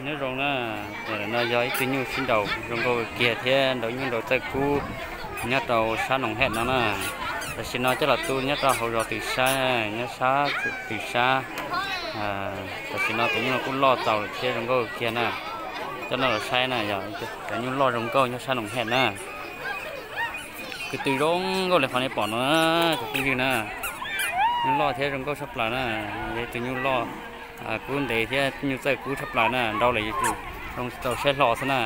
Nyob zoo na, no yog ib tug nyuj sib nraus zoo nkauj kiag thiab nraus nyuj nraus txawj kub nyob rau sab Noom Hej no na. Tam sim no coj los tu nyob rau hauv zos Twm Sab, nyob sab Twm Sab. Tam sim no tus nyuj no kuj loj txaus lawm thiab zoo nkauj kiag na. Coj nej los saib na, yog cov nyuj loj zoo nkauj nyob sab Noom Hej na. Kwv tw zoo nkauj li qhov nej pom no na, cov phooj ywg na. Nyuj loj thiab zoo nkauj tshaj plaws na. Yog ib tug nyuj loj kub ntev thiab nyuj txawj kub tshaj plaws na, nrau lawm yuav tsum zoo tsis tau saib hlo xwb na.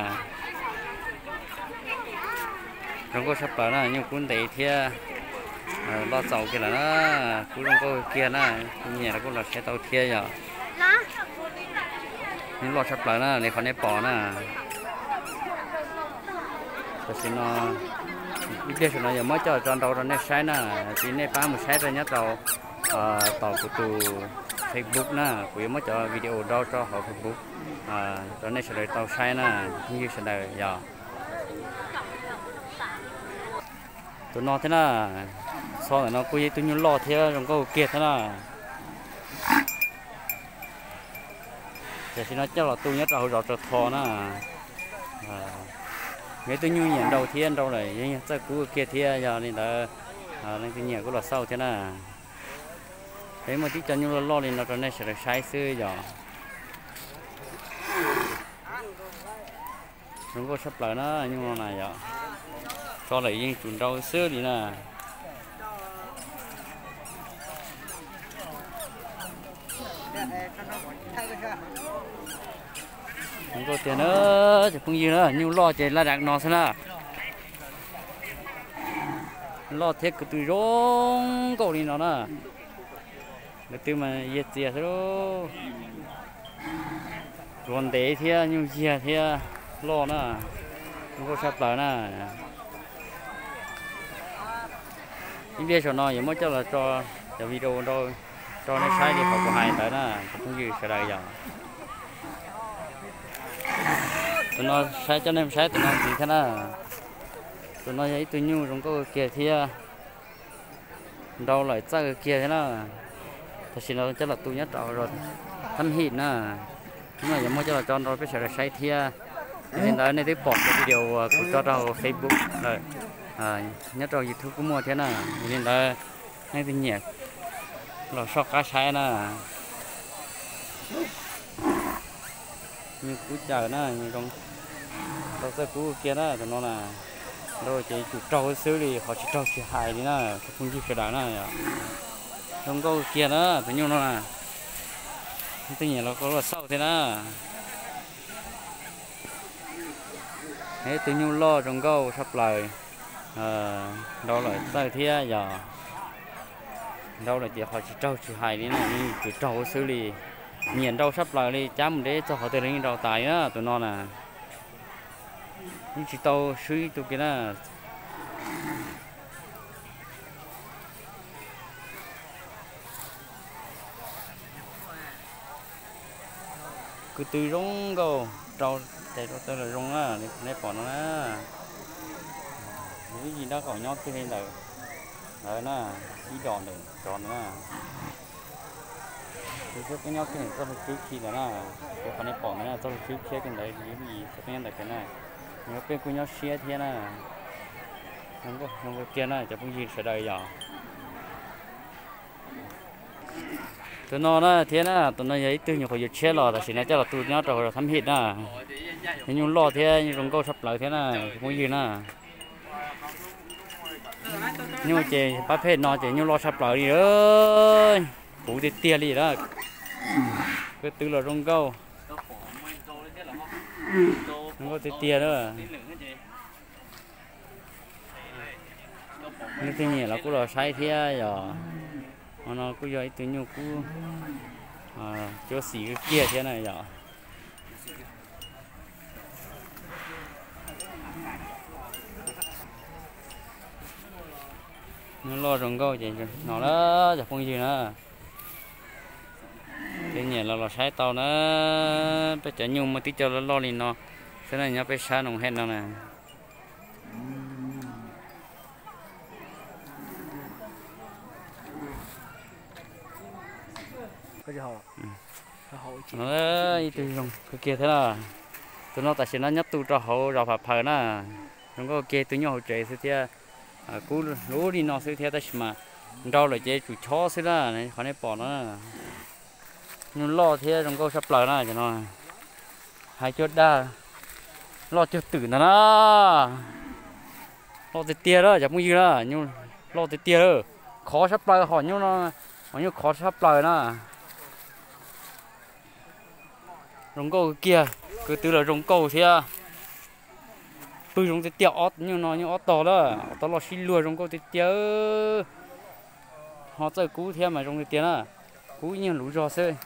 Zoo nkauj tshaj plaws na, nyuj kub ntev thiab loj txaus kiag lawm na. Kub zoo nkauj kiag na, tus nyiam los kuj los saib tau thiab yog. Nyuj loj tshaj plaws na, li qhov nej pom na. Tam sim no ib pliag saum no yuav muab coj tso nrau rau nej saib na, ces nej pab mus saib rau nyob rau tom kuv tus Facebook na, kuv yuav muab cov video rau tso hauv Facebook. Rau nej sawv daws tau saib na, phooj ywg sawv daws yog. Tus no thiab na, txog ntawm no kuj yog ib tug nyuj loj thiab zoo nkauj kiag thiab na. Tam sim no coj los tu nyob rau hauv zos Tsaws Tho na. Yog ib tug nyuj nyiam nrau thiab nrau lawm yeej yog txawj kub kiag thiab, yog li ntawd leej twg nyiam kuj los xauj thiab na. Peb muaj tib co nyuj loj loj li no rau nej sawv daws saib xwb yog. Zoo nkauj tshaj plaws na, nyuj no na yog. Tso lawm yeej tsum nrau xwb li na. Zoo nkauj tiag na, cov phooj ywg na, nyuj loj ces laj dav no xwb na. Loj thiab kwv tw zoo nkauj li no na. Kwv tw mas yiag txias xwb lauj. Ruav ntev thiab nyuj yiag thiab loj na. Zoo nkauj tshaj plaws na. Ib pliag saum no yuav muab coj los tso cov video rau nej saib li qhov kuv hais ntawd na, cov phooj ywg sawv daws yog. Tus no saib coj nej saib tus no ntxiv thiab na. Tus no yog ib tug nyuj zoo nkauj kiag thiab nrau lawm txawj kiag thiab na. Tam sim no coj los tu nyob rau Thab Him na. Hnub no yuav muab coj los tso nrau peb sawv daws saib thiab. Yog li ntawd nej twb pom cov video uas kuv tso rau Facebook lawm, nyob rau YouTube kuj muaj thiab na. Yog li ntawd nej twb nyiam los soj qab saib na. Nyuj kub caws na, nyuj zoo, nrau txawj kub kiag na tus no na. Nrau ces yuav tsum raug xwb li, qhov tsis raug tsis hais li na, cov phooj ywg sawv daws na. Zoo nkauj kiag na tus nyuj no na. Leej twg nyiam los koj los xauj thiab na. Ib tug nyuj loj zoo nkauj tshaj plaws. Nrau lawm txawj thiab yog. Nrau lawm ces qhov tsis raug tsis hais li na, yeej yuav tsum raug xwb li. Nyiam nrau tshaj plaws li, cab mus deb txog qhov twg los yeej nrau tas li na tus no na. Yeej tsis tau swb ib tug kiag na. Kwv tw zoo nkauj, rau tes rau taw los zoo na, li nej pom no na. Nws ib yim nraub qaum nyob kiag li ntawm ntawd na, ib dos ntawm cov ntawd na. Tus xub peb nyob kiag txoj hlua tswb khi ntawd na, tus qhov nej pom ntawd na, txoj hlua tswb khiab kiag ntawd, ib yim xub peb nyob ntawd kiag na. Nws peb kuj nyob siab thiab na. Zoo nkauj kiag na cov phooj ywg sawv daws yog. Tus no na thiab na, tus no yog ib tug nyuam qhuav yuav tshiab los tam sim no coj los tu nyob rau Thab Him na. Yog nyuj loj thiab nyuj zoo nkauj tshaj plaws thiab na, phooj ywg na. Nyuj ces pab phem no ces nyuj loj tshaj plaws li, puv tiag tiag li na. Kwv tw los zoo nkauj, zoo nkauj tiag tiag na. Leej twg nyiam los kuj los saib thiab yog. Hmo no kuj yog ib tug nyuj kub cuab xim kiag thiab na yog. Nyuj loj zoo nkauj ces no na cov phooj ywg na. Leej twg nyiam los los saib tau na. Peb cov nyuj muaj tib co loj loj li no xwb na, nyob peb sab Noom Hej no na. No ib tug zoo kawg kiag thiab na. Tus no tam sim no nyob tu rau hauv zos Pham Phaws na. Zoo nkauj kiag, tus nyuj hauv tsev xwb thiab. Kub lub li no xwb thiab tab sis mas nrau lawm ces tsum chob xwb na, qhov nej pom no. Nyuj loj thiab zoo nkauj sab plaws na cov no. Hais cuag dag loj cuag twm ntag na. Loj tiag tiag lawm cov phooj ywg na, nyuj loj tiag tiag lawm. Khov sab plaws hom nyuj no, hom nyuj khov sab plaws na. Zoo nkauj kiag, kwv tw los zoo nkauj thiab. Pw zoo tiag tiag, ob nyuj no nyuj ob tog lawm, ob tog loj sib luag zoo nkauj tiag tiag. Ho txawj kub thiab mas zoo tiag tiag na. Kub ib nyuag luv zog xwb,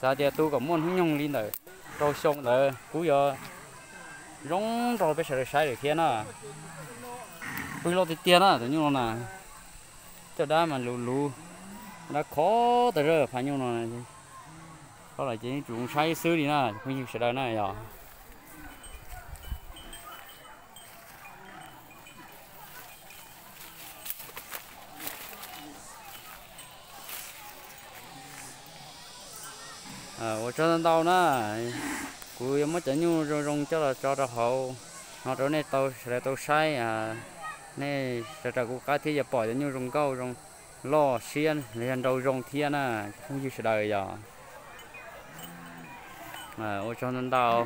xav tias tu kom muaj hnub nyoog li ntawm rau xyoo ntawd kub yuav zoo nrog peb sawv daws saib lawm thiab na. Pw loj tiag tiag na tus nyuj no na. Caj dab mas luv luv, dab khov tas zog phav nyuj no. Qhov lawm ces yeej tsum saib xwb li na phooj ywg sawv daws na yog. Ua tsaug ntau ntau na, kuv yuav muab cov nyuj zoo zoo coj los tso rau hauv no rau nej tau sawv daws tau saib. Nej sawv daws kuv qab thiab yuav pom cov nyuj zoo nkauj zoo loj siab los yog nrau zoo thiab na, phooj ywg sawv daws yog. Ua tsaug ntau ntau.